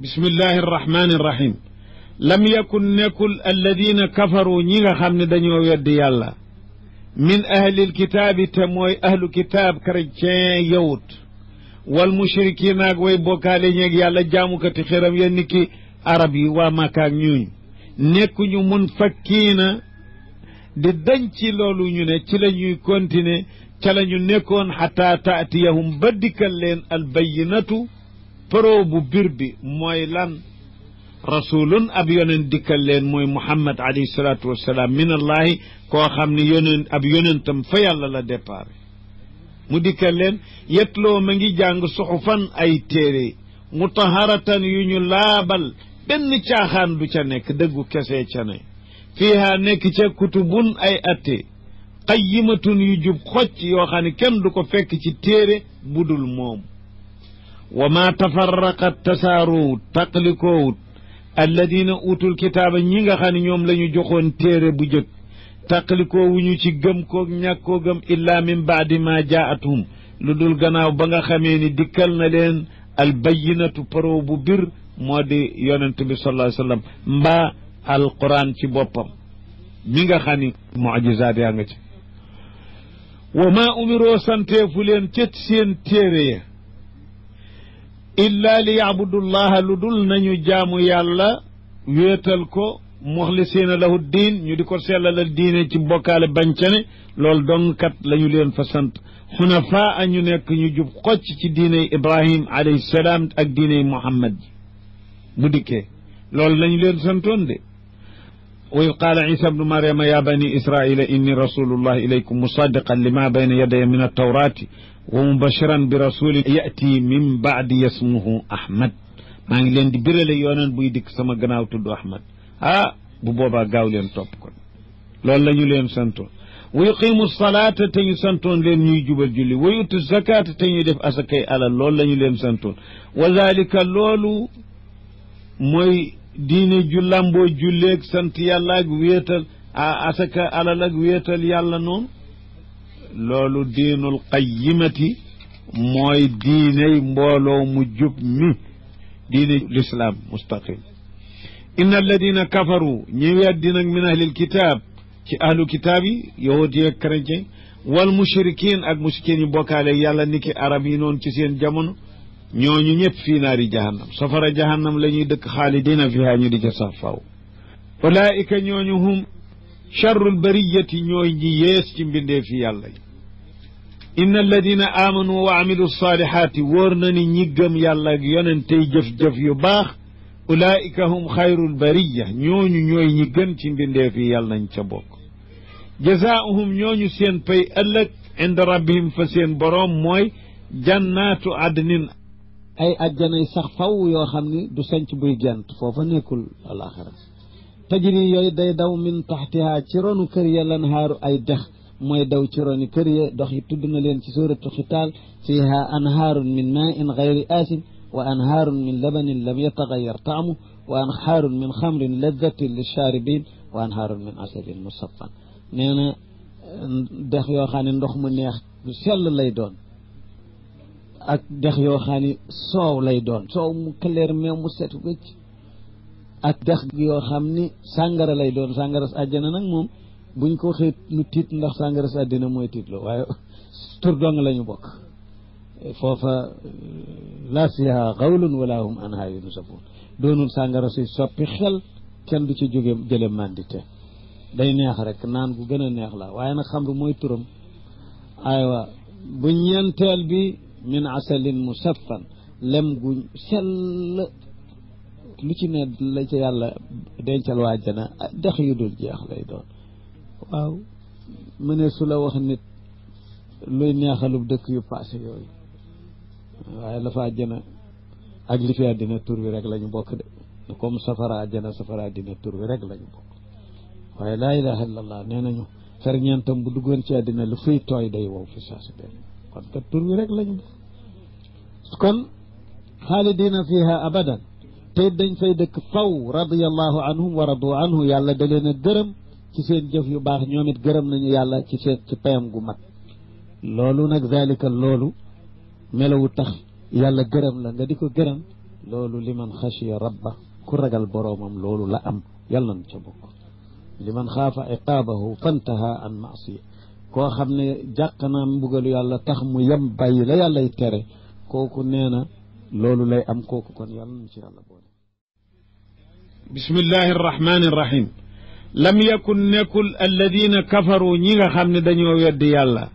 bismillahi arrahmani irrahim lam yakun nekkul alladina kafaru ñi nga xam ne dañoo weddi yàlla min ahlil kitaabi te mooy ahlu kitaab chrétien yawut wal mushrikiin ak way bokkaale ñeeg yàlla jaamukati xiram ya niki arab yi waa Makka ak ñuñ nekkuñu mun fakkiina di dañ ci loolu ñu ne ci la ñuy continuer ca la ñu nekkoon xataa taatiyahum ba dikkal leen albayinatu pro bu bir bi mooy lan rasulun ab yonent dikkal leen mooy muhammad alayhi salaatu wassalaam min allahi koo xam ne yonent ab yonentam fa yàlla la départ mu dikkal leen yetloo ma ngi jàng suxufan ay téere mutaharatan yu ñu laabal benn caaxaan du ca nekk dëggu kese ca ne fiiha nekk ca kutubun ay atte qayyimatun yu jub xocc yoo xam ne kenn du ko fekk ci téere budul moom wa ma tafarraqat tasaaroowut taqlikoowut alladina utul kitaaba ñi nga xam ne ñoom la ñu joxoon téere bu jëkk taqlikoowuñu ci gëm koog ñàkkoo gëm illa min baadi ma jaatuhum lu dul gannaaw ba nga xamee ni dikkal na leen albayinatu pro bu bir moo di yonent bi sallallahu alayhi wa sallam mbaa alquran ci boppam mi nga xam ni mujizaat yaa nga ci wa ma umiroo santeefu leen cët seen téere ya illa li yaabudullaha lu dul nañu jaamu yàlla wéetal ko muxlisiina lahu diin ñu di ko sellalal diine ci bokkaale bancane loolu dong kat la ñu leen fa sant xunafaa ñu nekk ñu jub xocc ci diiney ibrahim alayhi salaam ak diiney muhammad ji bu dikkee loolu la ñu leen santoon de wa id qaala isa bnu mariama ya bani israila inni rasulullah ilaykum musaddiqan lima bayna yadaya min altawrati wa mubashiran bi rasulin yati min baadi yasmuhu ahmad maa ngi leen di birale yooneen buy dikk sama gannaaw tudd ahmad bu boobaa gaaw leen topp kon loolu la ñu leen santoon wa yuqimu salaata te ñu santoon leen ñuy jubal julli wa yutu zakaata te ñuy def asakay alal loolu la ñu leen santoon wa zalika loolu mooy diine ju lamboo julleeg sant yàlla ak wéetal asaka alal ak wéetal yàlla noonu loolu diinul qayyimati mooy diiney mbooloo mu jub mi diine l'islam mustaqim inna alladina kafaru ñi weddi nag min ahlil kitaab ci ahlu kitaab yi yahud yi ak chrétien wal mushrikin ak mushrikin yi bokkaale yàlla niki arab yi noonu ci seen jamono ñooñu ñëpp fii naari jahannam safara jahannam la ñuy dëkk xaalidina fiha ñu di ca sax faw ulaika ñooñu hum charrul bariyati ñooy ñi yees ci mbindee fi yàlla yi inna alladina amanu wa amilu salihaati wóor na ni ñi gëm yàlla ak yonentey jëf-jëf yu baax ulaika hum xayrul bariya ñooñu ñooy ñi gën ci mbindee fi yàlla nañ ca bokk jazaauhum ñooñu seen pay ëllëg inda rabbihim fa seen boroom mooy jannaatu adnin ay ajjanay sax faw yoo xam ni du sanc buy gent foofa nekkul alaxira tajri yooyu day daw min taxtiha ci ronu kër ya lanhaaru ay dex mooy daw ci roni kër ya dox yi tudd na leen ci suratu xitaal fiha anhaarun min maa in gayri aasin wa anhaarun min labanin lam yataxayar taamu wa anhaarun min xamrin laddatin lishaaribin wa anhaarun min asalin musaffan nee na dex yoo xam ne ndox mu neex lu sell lay doon ak dex yoo xam ne soow lay doon soow mu këleer meew mu set wëcc ak dex yoo xam ni sàngara lay doon sàngara si àjjana nag moom buñ ko waxee nu tiit ndax sàngara si àddina mooy tiitloo waaye tur dong la ñu bokk foofa laa fiihaa xawlun wala hum anhaa yunsafuun doonul sàngara si soppi xel kenn du ci jóge jële mandité day neex rek naan gu gën a neex la waaye nag xamru mooy turam aywa bu ñeenteel bi min asalin musaffan lem gu sell lu ci ne la ca yàlla dencal waa jana dex yu dul jeex lay doon waaw mu ne su la wax nit luy neexalub dëkk yu passé yooyu waaye la fa àjjana ak li fi àddina tur wi rek la ñu bokk de comme safara àjjana safara àddina tur wi rek la ñu bokk waaye laa ilaha illallah nee nañu ferñeentam bu duggoon ci àddina lu fuy tooy day wow fi saasi benn kon kat tur wi rek la ñu bokk kon xaalidina fiha abadan te dañ fay dëkk faw radiyallahu anhum wa radu anhu yàlla da leen a gërëm ci seen jëf yu baax ñoom it gërëm nañu yàlla ci payam gu mat loolu nag zalika loolu melawu tax yàlla gërëm la nga di ko gërëm loolu liman xashiya rabba ku ragal boroomam loolu la am yàlla na ca bokk liman xaafa iqaabahu fantaha an maasiya koo xam ne jàq na mbugalu yàlla tax mu yem bàyyi la yàllay tere kooku nee na loolu lay am kooku kon yàlla na ci yàlla boole bismillahi arrahmani irrahim lam yakun nekkul alladina kafaru ñi nga xam ne dañoo weddi yàlla